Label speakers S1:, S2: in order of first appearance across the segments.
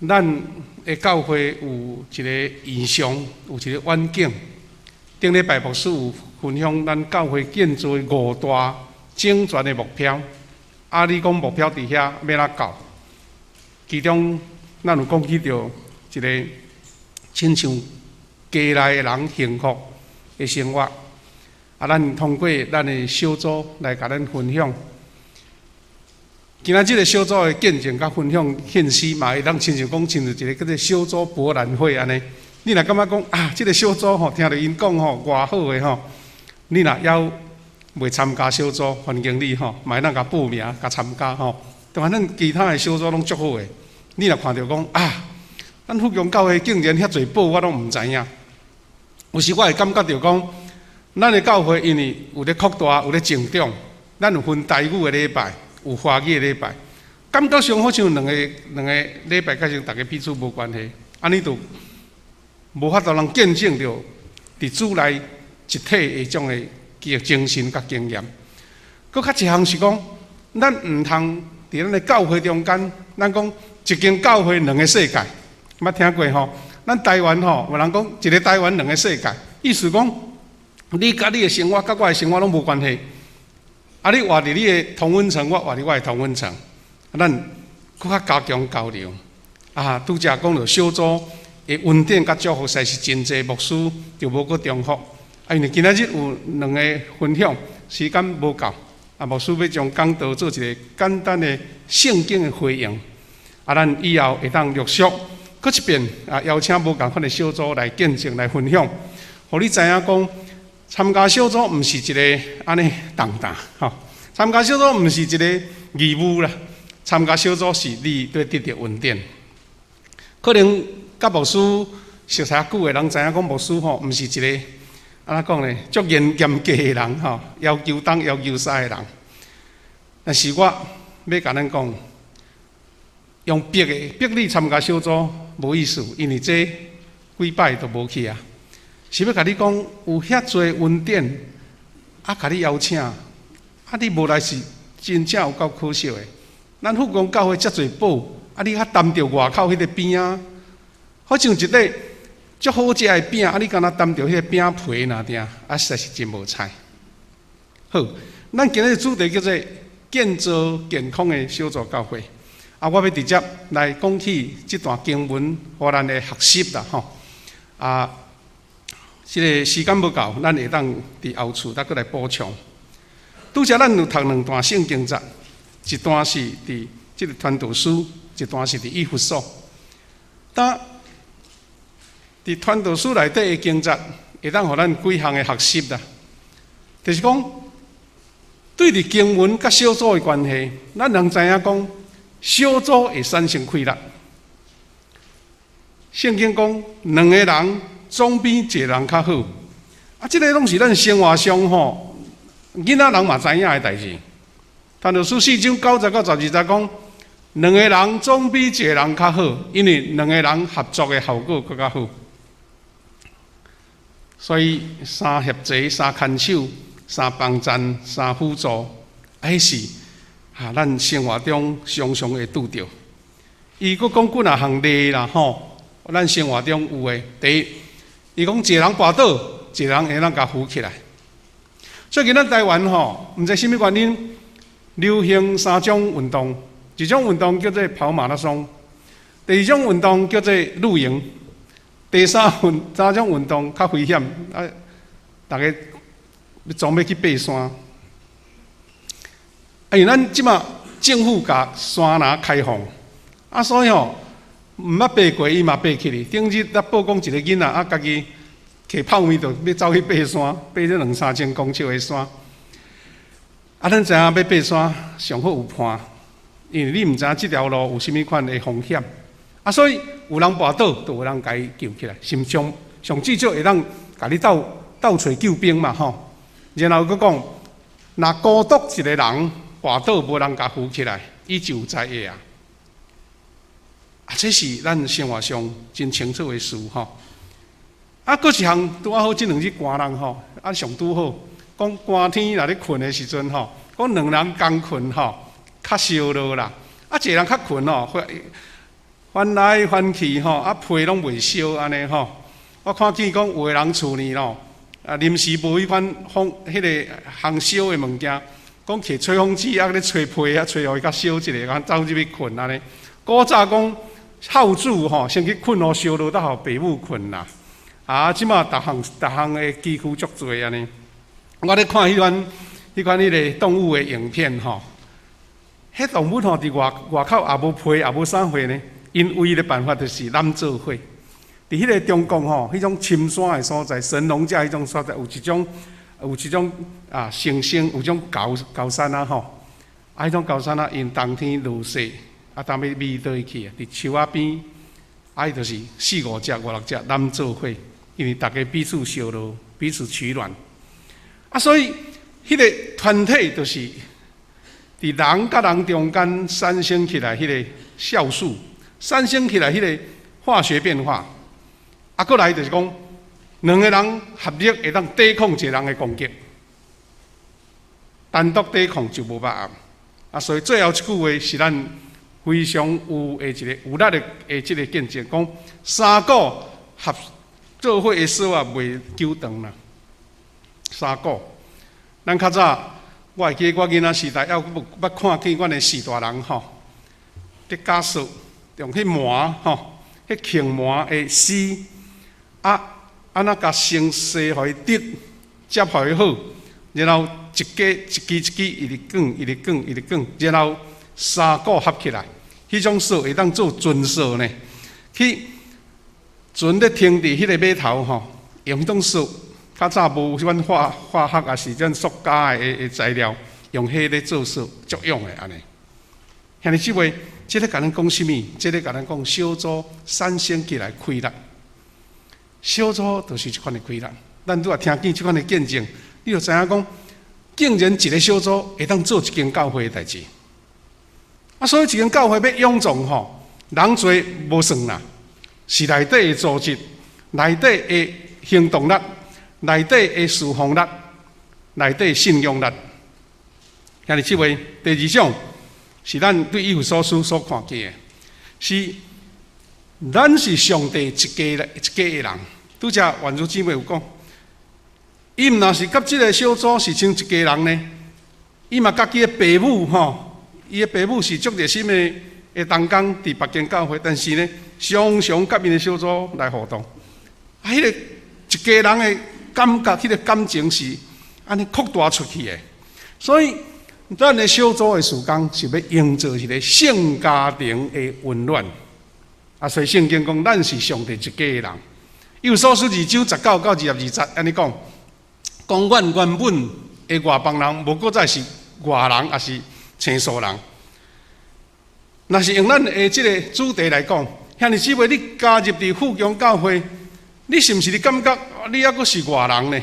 S1: 咱的教會有一个異象，有一个願景。頂禮拜牧師有分享咱教會建造的五大整全的目標。啊，你講目標佇遐欲按怎到？其中，咱有講起著一个親像家內的人幸福的生活。啊，咱通過咱的小組來共咱分享。今仔這个小組的見證佮分享獻詩嘛，會當親像講親像一個叫做小組博覽會按呢。你若感覺講啊，這个小組吼，聽著𪜶講吼，偌好的吼，你若猶未參加小組，歡迎你吼，嘛會當共報名共參加吼。當然，咱其他的小組攏足好的。你若看著講啊，咱福強教會竟然遐濟寶，我攏毋知影。有時我會感覺著講，咱的教會因為有咧擴大，有咧成長，咱有分台語的禮拜，有華語的禮拜，感覺上好像兩個禮拜，較像逐家彼此無關係，按呢就無法度通見證著佇主內一體的種的精神佮經驗。閣較一項是講，咱毋通佇咱的教會中間，咱講一間教會兩个世界，捌聽過吼？咱台灣吼，有人講一个台灣兩个世界，意思講你佮你的生活佮我的生活攏無關係。啊！你活佇你的同溫層，我活佇我的同溫層，咱閣較加強交流。啊，拄才講著小組的恩典佮祝福，實在是真濟，牧師就無閣重複。啊，因為今仔日有兩个分享，時間無夠，啊，牧師欲將講道做一个簡單的聖經的回應。啊，咱以後會當陸續閣一遍啊，邀請無仝款的小組來見證來分享，予你知影講，參加小組毋是一个按呢重擔，吼！參加小組毋是一个義務啦，參加小組是你對得著恩典。可能佮牧師熟似久的人知影講牧師吼，毋是一个按怎講咧，足嚴嚴格的人吼，要求東要求西的人。但是我欲共咱講，用逼的逼你參加小組無意思，因為這幾擺都無去啊。是欲共你講，有遐濟恩典，啊，共你邀請，啊，你無來是真正有夠可惜的。咱福岡教會遮濟寶，啊，你較擔著外口彼个餅仔，好像一塊足好食的餅，啊，你敢若擔著彼个餅皮爾定，啊，實在是真無彩。好，咱今日主題叫做建造健康的小組教會。啊，我欲直接來講起這段經文，予咱來學習啦，吼。啊，這个時間無夠，咱會當佇後厝再閣來補充。拄才咱有讀兩段聖經節，一段是佇這个傳道書，一段是佇以弗所。但佇傳道書內底的經節，會當予咱幾項的學習啦。就是講，對佇經文佮小組的關係，咱通知影講，小組會產生氣力。聖經講，兩个人總比一个人較好。啊，這个攏是咱生活上吼，囡仔人嘛知影的代誌。傳道書四章九節到十二節講，兩個人總比一個人較好，因為兩個人合作的效果閣較好。所以三協齊、三牽手、三幫贊、三輔助，啊，彼是啊，咱生活中常常會拄著。伊閣講幾若項例啦，吼，咱生活中有的。第一，伊講一個人跋倒，一個人會當共扶起來。最近咱台灣吼，毋知啥物原因，流行三種運動，一種運動叫做跑馬拉松，第二種運動叫做露營，第三種運動較危險，啊，逐家總欲去爬山。啊，因為咱這馬政府共山林開放，啊，所以吼，毋捌爬過，伊嘛爬起去。頂日才報講一个囡仔啊，家己提泡麵就欲走去爬山，爬這兩三千公尺的山。啊，咱知影欲爬山上好有伴，因為你毋知影這條路有啥物款的風險。啊，所以有人跋倒，就有人共伊救起來，是上上至少會當共你鬥鬥揣救兵嘛吼。然後閣講，若孤獨一个人跋倒，無人共扶起來，伊就有災厄啊！啊，這是咱生活上真清楚的事吼。啊，閣一項拄仔好，這兩日寒人吼，啊上拄好，講寒天若咧睏的時陣吼，講兩人仝睏吼，較燒熱啦。啊，一个人較睏吼，會翻來翻去吼，啊被攏袂燒按呢吼。我看見講有的人厝呢咯，啊臨時無彼款風，彼個烘燒的物件，講提吹風機啊，咧吹被啊，吹予伊較燒一下，走入去睏按呢。古早講孝子吼，先去睏予燒落，才予爸母睏啦。啊，這馬逐項逐項的機具足濟按呢。我咧看彼款彼个動物的影片吼，彼動物吼佇外外口也無被也無啥貨呢，𪜶唯一的辦法就是攬做伙。佇彼个中國吼，彼種深山的所在，神農架彼種所在，有一種啊猩猩，有種猴猴山仔吼，啊彼種猴山仔𪜶冬天落雪，啊當欲覕佗位去啊？佇樹仔邊，啊伊就是四五隻、五六隻攬做伙，因為逐家彼此相落，彼此取暖。啊，所以彼个團體就是佇人佮人中間產生起來彼个酵素，產生起來彼个化學變化。啊，閣來就是講，兩个人合力會當抵抗一個人的攻擊，單獨抵抗就無辦法。啊，所以最後一句話是咱非常有的一個有力的的這个見證，講三股合做伙的索仔袂久長啦。三股，咱較早我會記得我囡仔時代，猶閣捌看見阮的序大人吼，咧絞索用彼麻吼，彼蠄麻的絲。啊，按怎共繩繫予伊直，接予伊好，然後一根一支一支一直捲，一直捲，一直捲，然後三股合起來，彼種索會當做船索呢。去船咧停佇彼个碼頭吼，用彼種索，較早無彼款化學抑是這種塑膠的材料，用彼咧做索，足勇的按呢。兄弟姊妹，這个共咱講啥物？這个共咱講小組產生起來氣力。小組就是這款的氣力。咱拄仔聽見這款的見證，你就知影講，竟然一个小組會當做一間教會的代誌。啊，所以一間教會欲勇壯吼，人濟無算啦，是內底的組織、內底的行動力、內底的侍奉力、內底的信仰力。兄弟姊妹，第二種是咱對以弗所書所看見的，是咱是上帝一家一家的人。拄才宛如姊妹有講，伊毋若是佮這个小組是像一家人呢，伊嘛家己的爸母吼，伊的爸母是足熱心的的同工佇別間教會，但是呢，常常佮𪜶的小組來互動。啊，彼个一家人的感覺，彼个感情是按呢擴大出去的。所以，咱的小組的事工是欲營造一个聖家庭的溫暖。啊，所以聖經講，咱是上帝一家的人。以弗所書二章19到22節按呢講，講阮原本的外邦人，無閣再是外人，抑是生疏人。若是用咱的這个主題來講，兄弟姊妹，你加入佇富強教會，你是毋是你感覺你猶閣是外人呢？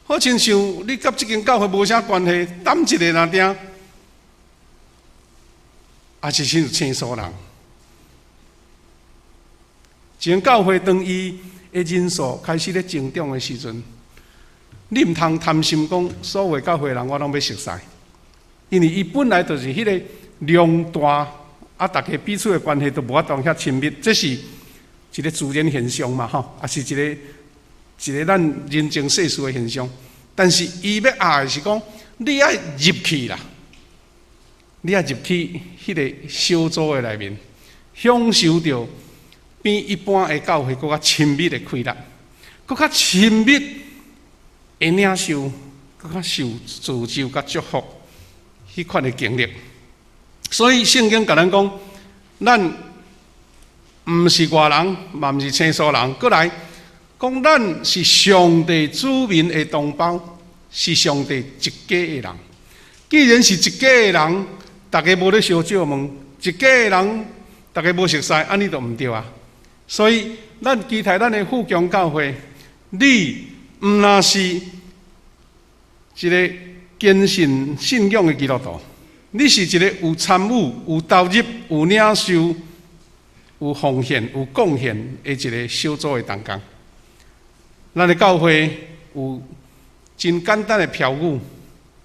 S1: 好親像你佮這間教會無啥關係，踮一个爾定，抑是親像生疏人。一間教會當伊的人數開始咧增長的時陣，你毋通貪心講，所有教會人我攏欲熟似，因為伊本來就是彼个量大，啊，逐家彼此的關係都無法度遐親密，這是一个自然現象嘛，吼，抑是一个一个咱人情世事的現象。但是伊欲愛的是講，你愛入去啦，你愛入去彼个小組的內面，享受著比一般的教會閣較親密的氣力，閣較親密的領受，閣較受造就佮祝福，彼款的經歷。所以聖經共咱講，咱毋是外人，嘛毋是生疏人，閣來講，咱是上帝子民的同胞，是上帝一家的人。既然是一家的人，逐家無咧相借問，一家的人，逐家無熟似，按呢就毋對啊。所以，咱期待咱的富強教會，你毋若是一个堅信信仰的基督徒，你是一个有參與、有投入、有領受、有奉獻、有貢獻的一个小組的同工。咱的教會有真簡單的標語，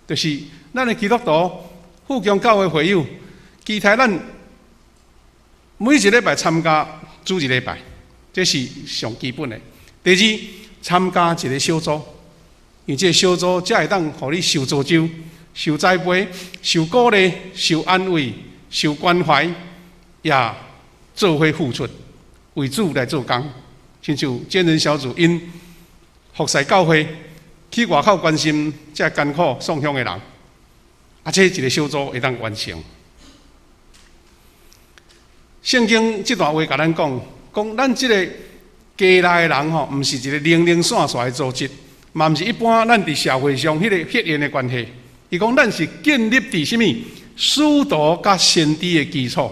S1: 就是咱的基督徒富強教會會友，期待咱每一禮拜參加主日禮拜，這是上基本的。第二，參加一個小組，因為這個小組才會當予你受造就、受栽培、受鼓勵、受安慰、受關懷，也做伙付出，為主來做工。親像堅忍小組𪜶服侍教會，去外口關心這艱苦喪鄉的人，啊，這一個小組會當完成。聖經這段話共咱講，講咱這個家內的人吼，毋是一個零零散散的組織，嘛毋是一般咱佇社會上彼個血緣的關係。伊講咱是建立佇啥物？使徒佮先知的基礎。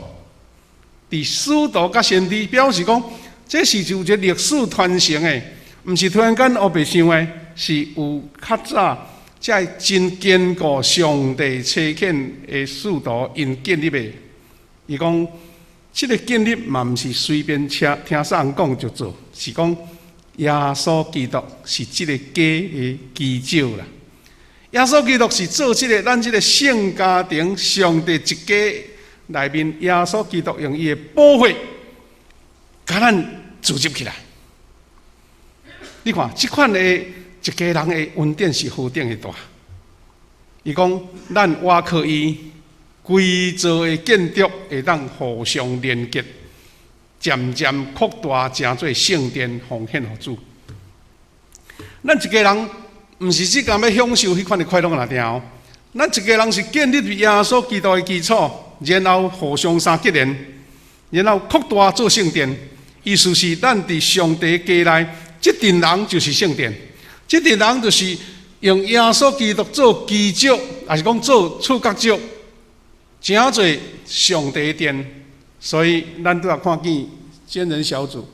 S1: 佇使徒佮先知，表示講，這是有一個歷史傳承的，毋是突然間烏白想的，是有較早這個真堅固上帝差遣的使徒𪜶建立的。伊講，這個建立嘛，毋是隨便聽聽啥人講就做，是講耶穌基督是這個家的基石啦。耶穌基督是做這個咱這個聖家庭上帝一家內面，耶穌基督用伊的寶血，共咱組織起來。你看，這款的一家人的恩典是何等的大。伊講，咱倚靠伊，規座的建築會當互相連結，漸漸擴大，成做聖殿，奉獻予主。咱一家人毋是只干要享受彼款的快樂爾哦。咱一家人是建立佇耶穌基督的基礎，然後互相相結連，然後擴大做聖殿。意思是咱佇上帝家內，這陣人就是聖殿，這陣人就是用耶穌基督做基石，抑是講做柱角石，成做上帝殿。所以咱拄仔看見堅忍小組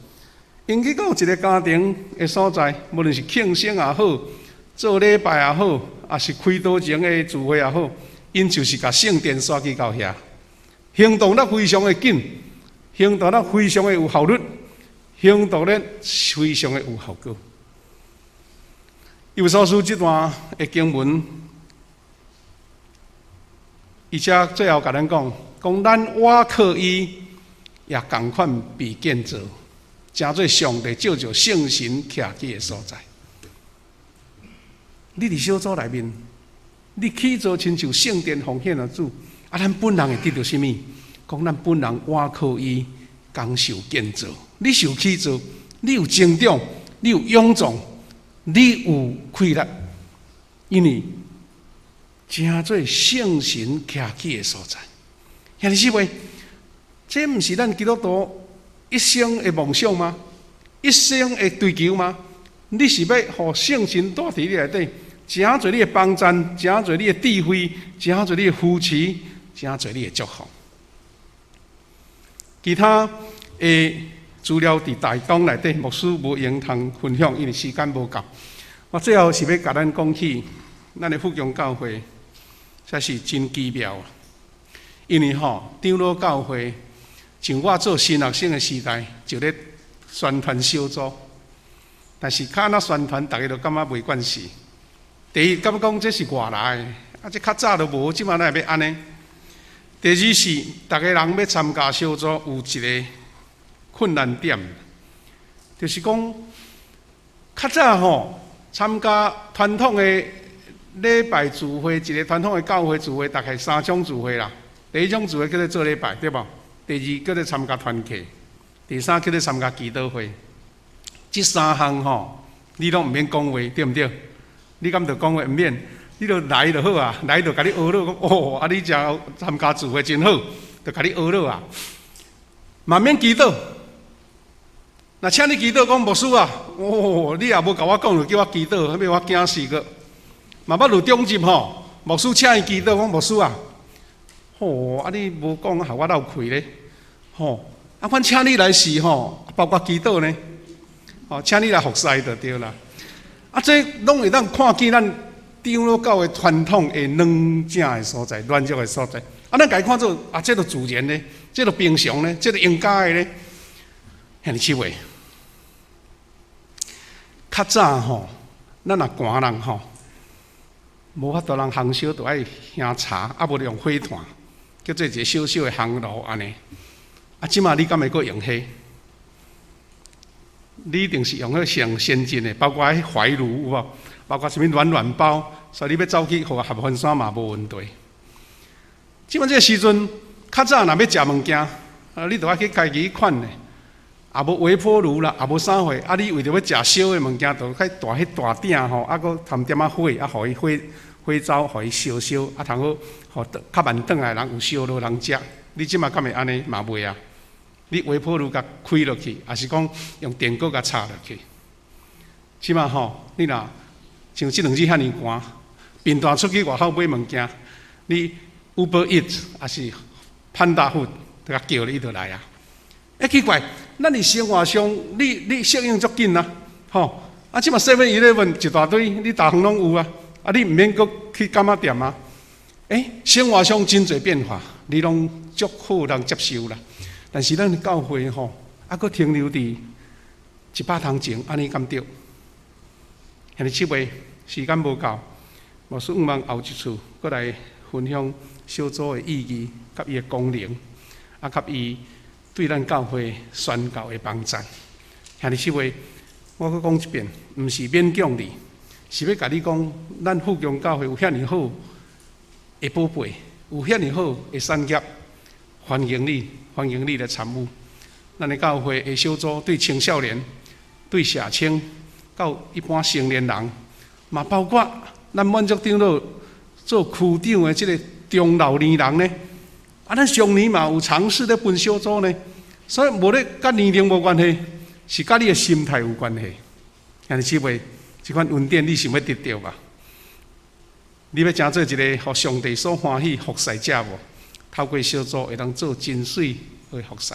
S1: ，𪜶去到一個家庭的所在，無論是慶生也好，做禮拜也好，抑是開道前的聚會也好，𪜶就是共聖殿徙去到遐，行動得非常的緊，行動得非常的有效率，行動得非常的有效果。以弗所書這段的經文，伊才最後共咱講，講咱倚靠伊，也仝款被建造，成做上帝藉著聖神徛居的所在。你佇小組內面，你起造親像聖殿奉獻予主，啊，咱本人會得著啥物？講咱本人倚靠伊，共受建造。你受起造，你有成長，你有勇壯，你有氣力，因為成做聖神徛居的所在。兄弟姊妹，這毋是咱基督徒一生的夢想嗎？一生的追求嗎？你是欲予聖神蹛佇你內底，成做你的幫贊，成做你的智慧，成做你的扶持，成做你的祝福。其他的資料佇大綱內底，牧師無閒通分享，因為時間無夠。我最後是欲共咱講起，咱的福強教會，這是真奇妙。因為吼，長老教會從我做新學生的時代，就咧宣傳小組，但是較若宣傳，逐家都感覺袂慣勢。第一，感覺講這是外來的，啊，這較早都無，這馬哪會欲按呢？第二是，逐家人欲參加小組，有一個困難點，就是講較早吼參加傳統的禮拜聚會，一個傳統的教會聚會，大概三種聚會啦。第一種聚會叫做做禮拜，對無？第二叫做參加團契，第三叫做參加祈禱會。這三項吼，你攏毋免講話，對毋對？你敢著講話？毋免，你著來就好啊，來就共你呵咾講哦，啊你遮參加聚會真好，就共你呵咾啊。嘛免祈禱，若請你祈禱，講牧師啊，哦，你也無共我講，就叫我祈禱，彼我驚死閣。嘛捌有長執吼，牧師請伊祈禱，講牧師啊，吼，啊你無講，予我落氣咧，吼，啊阮請你來是吼，包括祈禱呢，吼，請你來服侍就對啦。啊，這攏會當看見咱長老教會傳統的軟正的所在，軟弱的所在。啊，咱共伊看做啊，這就自然咧，這就平常咧，這就應該的咧。兄弟姊妹，較早吼，咱若寒人吼，無法度人烘燒，就愛燃柴，啊無就用火炭，叫做一個小小的烘爐按呢。啊，這馬你敢會閣用彼？你一定是用彼上先進的，包括彼懷爐有無？包括啥物暖暖包，所以你欲走去予合歡山嘛無問題。這馬這个時陣，較早若欲食物件，啊，你著愛去家己款的，也無微波爐啦，也無啥貨，啊，你為著欲食燒的物件，著較大彼大鼎吼，啊，閣添點仔火，啊，予伊火火灶，予伊燒燒，啊，通好，予較慢轉來的人有燒爐通食。你這馬敢會按呢？嘛袂啊！你微波爐共開落去，抑是講用電鍋共插落去。這馬吼，你若像這兩日遐爾寒，平淡出去外口買物件，你 Uber Eats 抑是 Panda Food，共叫伊就來啊。欸，奇怪，咱佇生活上，你適應足緊啊，吼！啊，這馬 7-Eleven 一大堆，你逐項攏有啊，啊，你毋免閣去柑仔店啊。欸，生活上真濟變化，你攏足好通接受啦。但是咱教會吼，猶閣停留佇100冬前，按呢敢對？兄弟姊妹，時間無夠，牧師向望後一次閣來分享小組的意義，佮伊的功能，啊，佮伊對咱教會宣教的幫助。兄弟姊妹，我閣講一遍，毋是勉強你，是欲共你講，咱富強教會有遐爾好的寶貝，有遐爾好的產業，歡迎你，歡迎你來參與。咱的教會的小組對青少年、對社青，到一般成年人，嘛包括咱滿足長老做區長的這个中老年人呢。啊，咱上年嘛有嘗試咧分小組呢，所以無咧佮年齡無關係，是佮你的心態有關係。兄弟姊妹，這款恩典你想欲得著無？你欲成做一个予上帝所歡喜服侍者無？透過小組會當做真媠的服侍。